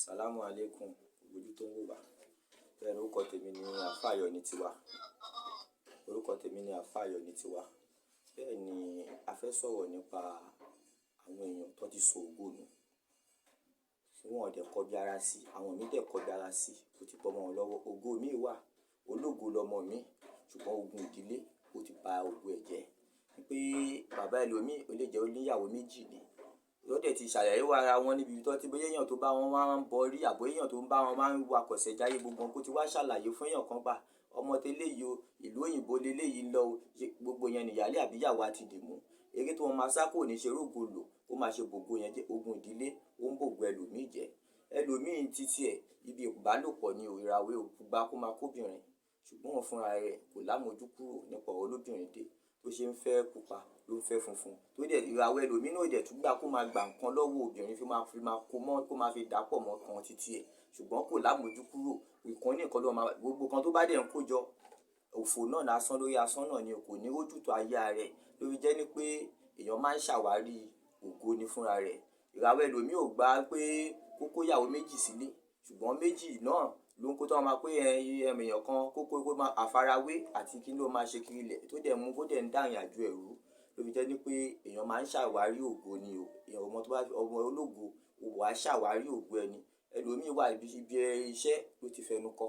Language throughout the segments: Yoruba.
Salamu alaikum, ojú tó ń wò wá. Bẹ́ẹ̀ ni, orúkọ tèmi ni Àfáà Ayọ̀ ní tiwa. Orúkọ tèmi ni Àfáà Ayọ̀ ní tiwa. Bẹ́ẹ̀ ni, a fẹ́ sọ̀rọ̀ nípa àwọn èèyàn tó ti sọ ògo nù, tí wọ́n ò dẹ̀ kọbi ara sí. Àwọn míì dẹ̀ kọbi ara sí, ó ti bọ́ mọ́ wọn lọ́wọ́. Ògo míì wà, ológo lọmọ míì, ṣùgbọ́n ogun ìdílé ó ti ba ògo ẹ̀ jẹ́. Pé bàbá ẹlòmíì, ó lè jẹ́ oníyàwó méjì ni. Ó dẹ̀ ti ṣàlàyé ara wọn níbi tó ti bóyá èèyàn tó bá wọn máa ń bọrí àbí èèyàn tó ń bá wọn máa ń wakọ̀sẹ̀ jáyé, gbogbo wọn kó ti wá ṣàlàyé fún èèyàn kan gbà. Ọmọ tẹ́lẹ̀ yìí o, ìlú òyìnbó leléyìí ń lọ o. Gbogbo yẹn ni ìyálé àbí ìyàwó á ti dì mú. Eré tí wọ́n máa sá kò ní ṣe rógo lò, ó máa ṣe bògo yẹn jẹ́. Ogun ìdílé ó ń bògo ẹlòmíì jẹ́. Ẹlòmíì títí ẹ̀, ibi ìbálòpọ̀ ni ò, ìràwé ò gbà kó máa kóbìnrin. Ṣùgbọ́n òun fúnra rẹ̀ kò lámojú kúrò nípa ọ̀rọ̀ olóbìnrin dé. Tó ṣe ń fẹ́ pupa ló ń fẹ́ funfun. Tó dẹ̀ ìràwọ̀ ẹlòmíì náà ò dẹ̀ tún gbà kó máa gba nǹkan lọ́wọ́ obìnrin fi máa kó mọ́, kó máa fi dàpọ̀ mọ́ kan títí ẹ̀. Ṣùgbọ́n kò lámojú kúrò. Ìkan ní nǹkan ló máa, gbogbo nǹkan tó bá dẹ̀ ń kó jọ, òfò náà lásán lórí asán náà ni, kò ní rójútòó ayé ara rẹ̀. Ló fi jẹ́ ní pé èèyàn máa ń ṣàwárí ògo ni fúnra rẹ̀. Ìràwọ̀ ẹlòmíì ò gbà pé kó kó ìyàwó méjì sílé. Ṣùgbọ́n méjì náà ló ń kó tó máa pé èèyàn kan kó kó máa àfarawé àti kí ló máa ṣe kiri ilẹ̀ tó dẹ̀ mú kó dẹ̀ ń dá ìrìnàjò ẹ̀ rú. Ló fi jẹ́ ní pé èèyàn máa ń ṣàwárí ògo ni o. Èèyàn ọmọ tó bá ọmọ ológo, wà á ṣàwárí ògo ẹni. Ẹlòmíì wà ibi iṣẹ́ ló ti fẹnu kọ.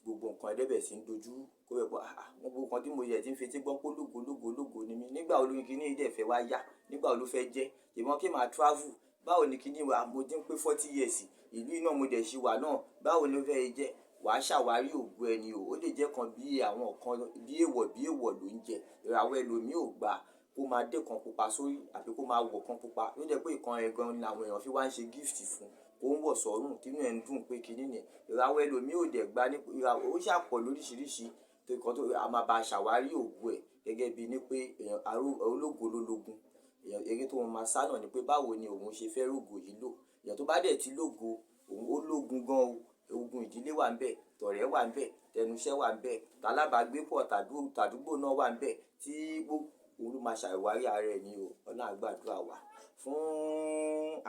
Gbogbo nǹkan ẹ dẹ̀ bẹ̀rẹ̀ sí ń dojú. Kó rẹ̀ pé, àáà, gbogbo nǹkan tí mo yẹ tí ń fetí gbọ́ pé ológo, ológo, ológo ni mí. Nígbà wo ni kíní yìí dẹ̀ fẹ́ wá yá? Nígbà wo ló fẹ́ jẹ́? Ìwọ̀n kí màá travel. Báwo ni kíní wà? Mo ti ń pé 40 years. Ìlú yìí náà mo dẹ̀ ṣì wà náà. Báwo ni ó fẹ́ jẹ́? Wà á ṣàwárí ògo ẹni o. Ó lè jẹ́ kan bí àwọn kan bí èèwọ̀ bí èèwọ̀ ló ń jẹ. Ìràwọ̀ ẹlòmíì ò gbà kó máa dé kan pupa sórí àbí kó máa wọ̀ kan pupa. Ó jẹ́ pé ìkan ẹ̀ gan ni àwọn èèyàn fi wá ń ṣe gift fún, kó ń wọ̀ sọ́rùn tínú ẹ̀ ń dùn pé kíní yẹn. Ìràwọ̀ ẹlòmíì ò dẹ̀ gba ní ìràwọ̀, ó ṣàpọ̀ lóríṣiríṣi tó nǹkan tó a máa bá ṣàwárí ògo ẹ̀ gẹ́gẹ́ bí ní pé èèyàn ológo ló lógun. Èèyàn eré tó máa sá náà ni pé báwo ni òun ṣe fẹ́ rógo yìí lò. Èèyàn tó bá dẹ̀ ti lógo, òun ó lógun gan o. Ogun ìdílé wà níbẹ̀, tọ̀rẹ́ wà níbẹ̀, tẹnuṣẹ́ wà níbẹ̀, tàlábàgbépọ̀ tàdúgbò náà wà níbẹ̀ tí òun ló máa ṣàwárí ara ẹ̀ ní o. Ọlọ́run á gbàdúrà wa. Fún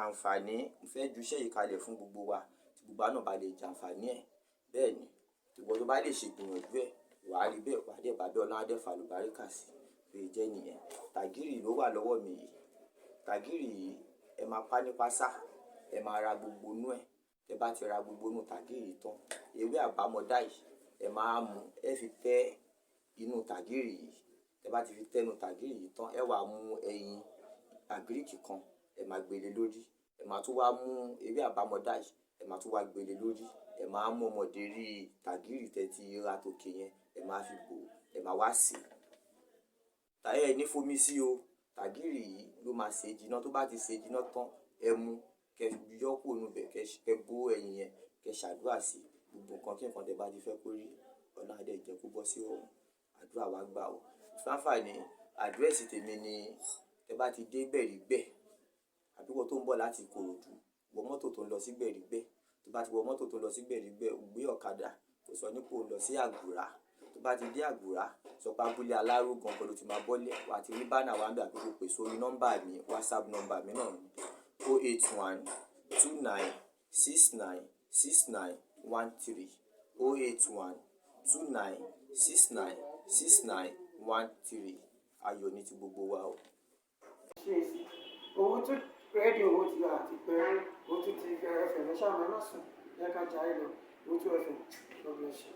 àǹfààní, mo fẹ́ ju iṣẹ́ yìí kalẹ̀ fún gbogbo wa tí gbogbo wa náà bá lè jẹ àǹfààní ẹ̀. Bẹ́ẹ̀ ni, ìwọ tó bá lè ṣe ìgbìyànjú ẹ̀, wà á rí bẹ́ẹ̀, wà á dẹ̀ bá bẹ́ẹ̀, Ọlọ́run á dẹ̀ fàlùbáríkà sí. Bí i jẹ́ nìyẹn. Tàgìrì ló wà lọ́wọ́ mi yìí. Tàgìrì yìí, ẹ máa pa nípa sá, ẹ máa ra gbogbo inú ẹ̀. Tẹ bá ti ra gbogbo inú tàgìrì yìí tán, ewé àbámọ̀dá yìí, ẹ máa mú, ẹ fi tẹ́ inú tàgìrì yìí. Tẹ bá ti fi tẹ́ inú tàgìrì yìí tán, ẹ wá mú ẹyin àgíríìkì kan, ẹ máa gbé lé lórí. Ẹ máa tún wá mú ewé àbámọ̀dá yìí, ẹ máa tún wá gbé lé lórí. Ẹ máa mú ọmọdé rí tàgìrì tẹ ti ra tòkè yẹn, ẹ máa fi bò, ẹ máa wá sè. Ẹ ní fomi sí o. Tàgìrì yìí ló máa ṣe jiná. Tó bá ti ṣe jiná tán, ẹ mú, kẹ yọ kúrò nínú ibẹ̀, kẹ bó ẹyin yẹn, kẹ ṣàdúrà sí gbogbo nǹkan kí nǹkan tẹ bá ti fẹ́ kó rí, Ọlọ́run á dẹ̀ jẹ́ kó bọ́ sí ìrọ̀rùn. Àdúrà wa gbà o. Fún àǹfààní, àdírẹ́sì tèmi ni tẹ bá ti dé Gbẹ̀rígbẹ̀, àbí ìwọ tó ń bọ̀ láti Ìkòròdú, wọ mọ́tò tó ń lọ sí Gbẹ̀rígbẹ̀. Tó bá ti wọ mọ́tò tó ń lọ sí Gbẹ̀rígbẹ̀, gbé ọ̀kadà, kò sọ ní pé o ń lọ sí Àgùrá. Tó bá ti dé Àgùrá, sọ pé abúlé Aláró gangan ló ti máa bọ́lẹ̀. Wà á ti rí banner wa níbẹ̀ àbí kó pè sórí nọ́mbà mi, WhatsApp nọ́mbà mi náà ni 08129696913, 08129696913. Ayọ̀ ní ti gbogbo wa o. Ṣe sí owó tó rédíò, owó ti àti pé owó tó ti FM. Ẹ ṣáà máa má sùn, ẹ ká jayé lọ. Owó tó FM. God bless you.